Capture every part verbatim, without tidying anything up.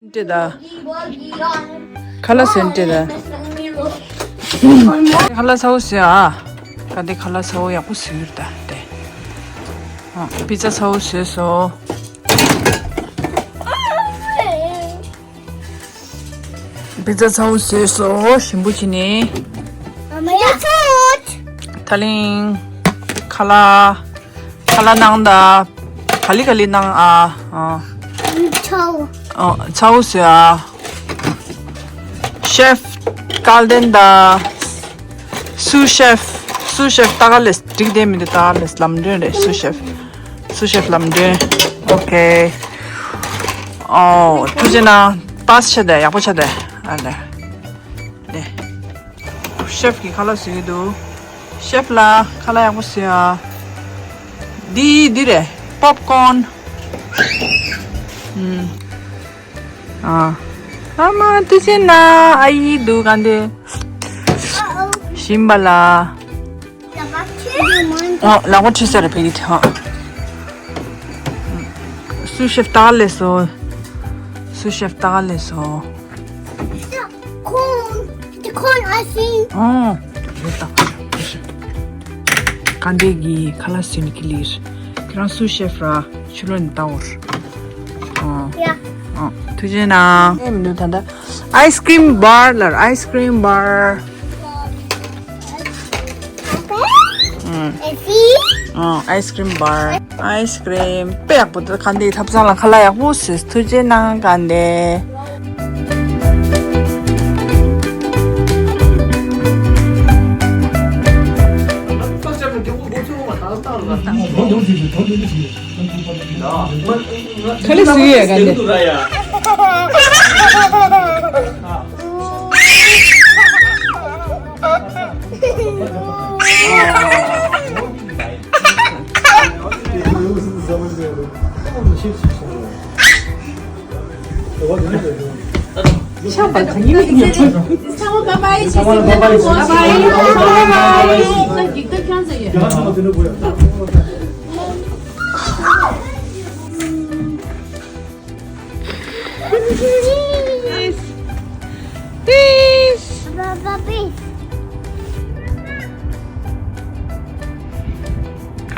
སྤྲད་ད། ཁ་ལག་སོན་སྤྲད་ད། ཁ་ལག་ཚ་བོ་ཟོས་ཨ། ག་འདི་ཁ་ལག་ཚ་བོ་ཡག་པོ་ཟོས་ཡོད་ད་དེ། ཨ། པི་ཙ་ཚ་བོ་བཟོས་སོང་། པི་ཙ་ཚ་བོ་བཟོས་སོང་། ཞིམ་པོ་བྱས་ནས། ད་ལིང་། ཁ་ལག་ཁ་ལག་གནང་ད། ག་ལེ་ག་ལེ་གནང་ཨ། ཨ། ཚ་བོ། ཨ། ཚ་བོ་བཟོས་ཨ། ཤེཕ་སྐལ་ལྡན་ད། སུ་ཤེཕ། སུ་ཤེཕ་ད་ག་ལེ། འགྲིག་བསྡད་མི་འདུག་ད་ག་ལེ། ལམ་སྒྲོན་རེད། སུ་ཤེཕ། སུ་ཤེཕ་ལམ་སྒྲོན། ཨོ་ཁེ། ཨོ། ཐུགས་རྗེ་གནང་། པཱས་ཆགས་བསྡད། ཡག་པོ་ཆགས་བསྡད། ཨ་ལེ། ལེ། ཤེཕ་གིས་ཁ་ལག་བཟོས་ཀྱི་འདུག་ཤེཕ་ལགས་ཁ་ལག་ཡག་པོ་བཟོས་ཨ། འདི་འདི་རེད། པོབ་ཀོན། ཨུམ། ཨ། ཨ་མ་ཏུ་ཆེ་ན་ཨ་ཡི་འདུག་ག་འདི། ཞིམ་པ་ལ། ཨོ། ལག་པ་འཁྲུད་ས་རེད་ཕ་གི་དེ། ཧ། སུ་ཤེཕ་ད་ག་ལེ་སོ། སུ་ཤེཕ་ད་ག་ལེ་སོ། Corn. The corn icing. ཨོ། རེད་ད། ག་འདི་གི་ཁ་ལག་བཟོས་ནི་གི་ལིར། ཁྱེད་རང་སུ་ཤེཕ་ར་ཕྱི་ལོགས་ནས་ལྟ་འོར། ཨོ། Yeah. ཨོ། ཐུགས་རྗེ་གནང་། ཨེ་མི་འདུག་ད་ལྟ། Ice cream bar ལར། Ice cream bar. ཨུམ། ཨེ་ཧྥི། ཨ། ཨའི་སི་ཀྲིམ་བར། ཨའི་སི་ཀྲིམ་དཔེ་ཡག་པོ་འདུག་ག་འདི་ཐབ་ཚང་ལ་ཁ་ལག་ཡག་པོ་བཟོས། ཐུགས་རྗེ་གནང་ག་འདི། ཁ་ལག་བཟོས་ཡོད་ག་འདི།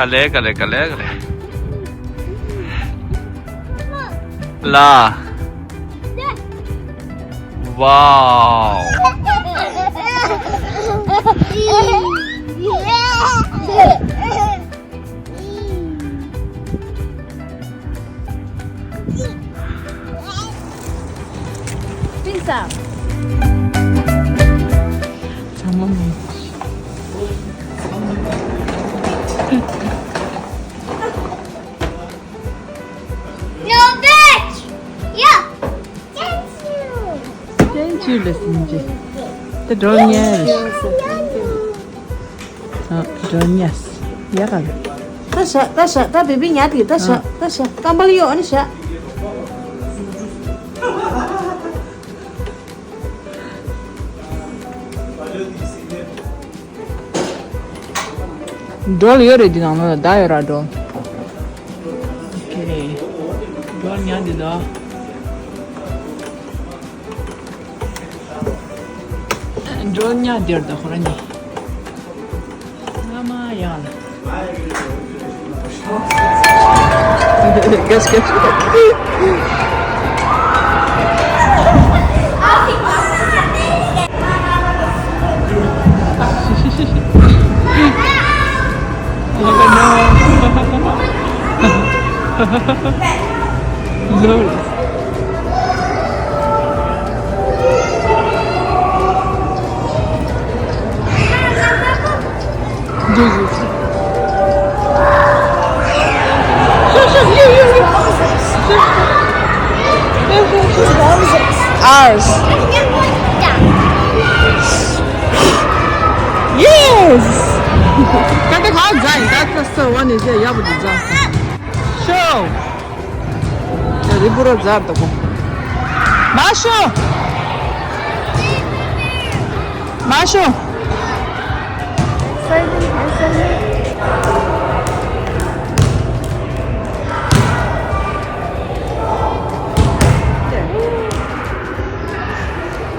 ག་ལེ་ག་ལེ་ག་ལེ་ག་ལེ། ལ། ཝའོ། སྤྲིན་ས། ཚང་མ་མེད། No, bitch! Yeah! Thank you! Thank you, listen, G. The door, yes. ཨ། འགྲོ་ཉལ། ཡ་ག་ལ། ད་བཞག་ད་བཞག་ད་བེ་བི་ཉལ་དེ་ད་བཞག་ད་བཞག་རྐང་པ་ལ་གཡོག་ཨ་ནི་བཞག་སྒྲོལ་ཡོད་རེད། འདི་ནང་ལ་བདག་ཡོད་ར་སྒྲོལ། ཨོ་ཁེ། སྒྲོལ་ཉལ་འདི་ད། འགྲོ་ཉག་འདིར་ད་ཁོ་ར་ནི། ང་མ་ཡང་ལ། གས་གས། Lol. Ours. Yes. ད་ལྟ་ག་རྫ་ཡིན། ད་ལྟ་ས་བ་ནས་བྱས་ཡག་པོ་འདུག་རྫ། ཤོ། རི་བོ་ར་རྫ་ད་གོ། མ་ཤོ། མ་ཤོ།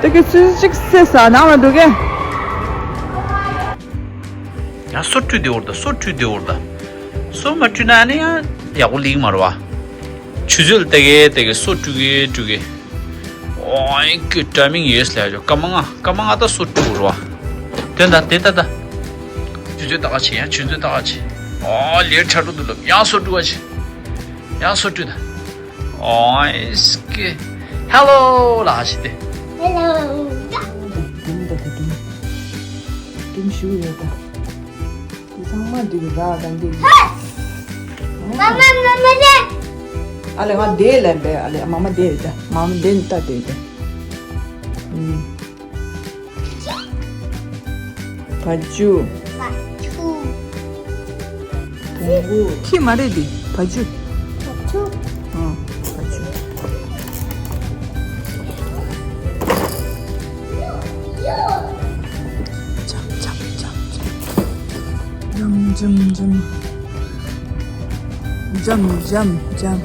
ད་གི་ཆུ་ཚོད་གཅིག་ཚེ་ས་ནང་ལ་འགྲོ་གི། ཡང་སོ་བཀྲུས་དེ་འོར་ད། སོ་བཀྲུས་དེ་འོར་ད། སོ་མ་བཀྲུས་ན་ནི་ཡང་ཡག་པོ་ལིག་མ་རེད་བ། ཆུ་ཚོད་ལ་ལྟ་གི་ལྟ་གི་སོ་བཀྲུ་གི་བཀྲུ་གི། ཨོའི་ཀི་ཊའི་མིང་ཡོད་ལ་ཡ། སྐར་མ་ལྔ། སྐར་མ་ལྔ་ད་སོ་བཀྲུ་རེད་བ། དེ་ད་དེ་ད་ད། ཆུ་ཚོད་ལྟ་ག་བྱེད། ཡང་ཆུ་ཚོད་ལྟ་ག་བྱེད། ཨོ་ལས་ཁྲ་རུ་འདུག་ལབ། ཡང་སོ་བཀྲུ་ག་བྱེད། ཡང་སོ་བཀྲུ་ད། ཨོའི་ཀི། ཧེ་ལོ་ལ་ཞིག་སྟེ། ཧེ་ལོ། དེ་དེ་དེ་དེ་དེ་ཞུ་ཡོད་ད། དེ་ཚང་མ་འདི་གི་ར་ག་འདི་གི། མ་མ་མ་མ་རེད། ཨ་ལེ་ང་དེ་ལན་པས། ཨ་ལེ་མ་མ་དེ་རེད་ད། མ་མ་དེ་ནི་ད་དེ་རེད་ད། ཨུམ། བ་ཕྱུགས། བ་ཕྱུགས། བོང་བུ། ཁྱི་མ་རེད་དེ། བ་ཕྱུགས། བ་ཕྱུགས། ཨང་། བ་ཕྱུགས། འཇམ་འཇམ་འཇམ་འཇམ། འཇམ་འཇམ་འཇམ། འཇམ་འཇམ་འཇམ།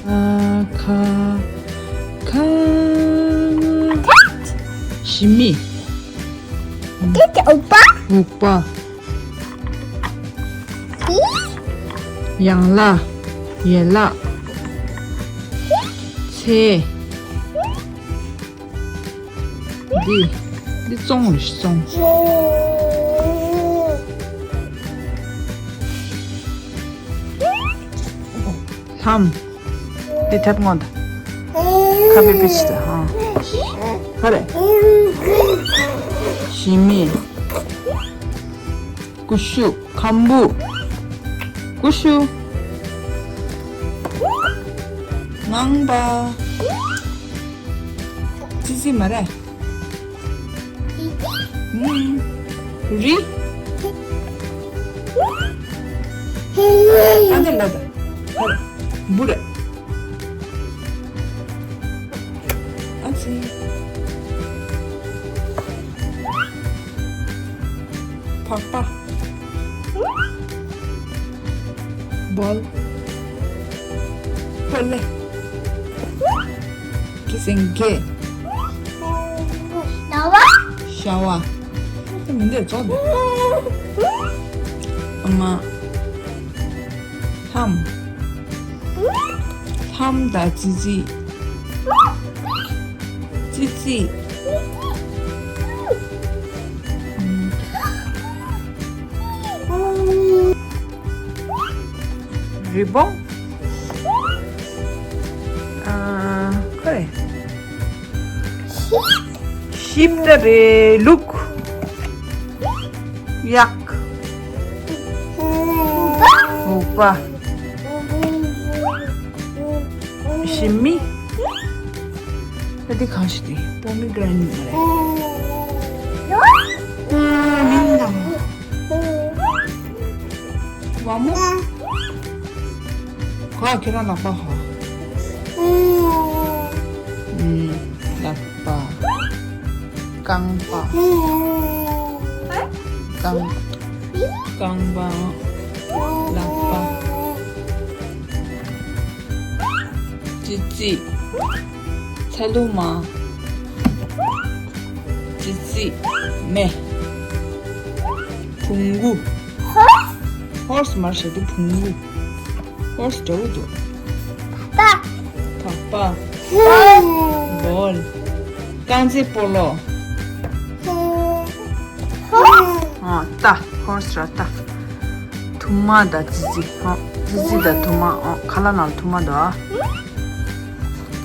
ཨ་ཁ་ཁ། ཞི་མི། ཨུག་པ། ཨུག་པ། ཡན་ལག་ཡན་ལག་ཚེ། འདི། འདི་བཙོང་རེད་བཙོང་། ལྷམ། འདི་ཐེབ་སྔོན་དུ། ཁ་པི་པི་ཆི་ད་ཧ། ཧ་རེ། ཞི་མི། ཀུ་ཤུ། ཁམ་བུ། ཀུ་ཤུ། ངང་པ། ཙི་ཙི་མ་རེད། རི། ཨ་ནི་ལ་ད། ཧ་རེ། འབུ་རེད། ཨ་ཙི། ཕག་པ། བོལ། ཕོ་ལེ། ཀི་སེང་གེ། ལ་བ། ཤ་བ། དེ་མི་འདོད་ཙོག་འདི། ཨ་མ། ལྷམ། ལྷམ་དང་ཙི་ཙི། ཙི་ཙི། རི་བོང་། ཨ། ག་རེ། ཤིབ་ད་རེད། ལུག་གཡག་ཨུག་པ། ཞི་མི། ཨ་འདི་གང་ཞིག་འདི་པོ་མི་གྷི་རེ་ནེ་ཊི་མ་རེད། ཨ་མིང་དང་། བ་མོ། ག་ཁྱེད་རང་ལག་པ་ཧ། ལག་པ། རྐང་པ། རྐང་། རྐང་པ། ལག་པ། ཙི་ཙི། ཚ་ལུ་མ། ཙི་ཙི། མེ། བོང་གུ། ཧོར་སི་མར་ཤ་དེ་བོང་གུ། ཧོར་སི་འདྲ་བོ་འདུག་ད། བག་པ། བོལ། རྐང་རྩེད་སྤོ་ལོ། ཨ། རྟ། ཧོར་སི་ར་རྟ། ཐུར་མ་དང་ཙི་ཙི། ཨ། ཙི་ཙི་དང་ཐུར་མ། ཨ། ཁ་ལག་ནང་ལ་ཐུར་མ་འདུག་ཨ།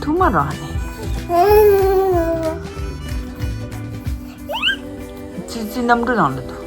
ཐུར་མ་ར་ནི། ཙི་ཙི་གནམ་གྲུ་ནང་ལ་འདུག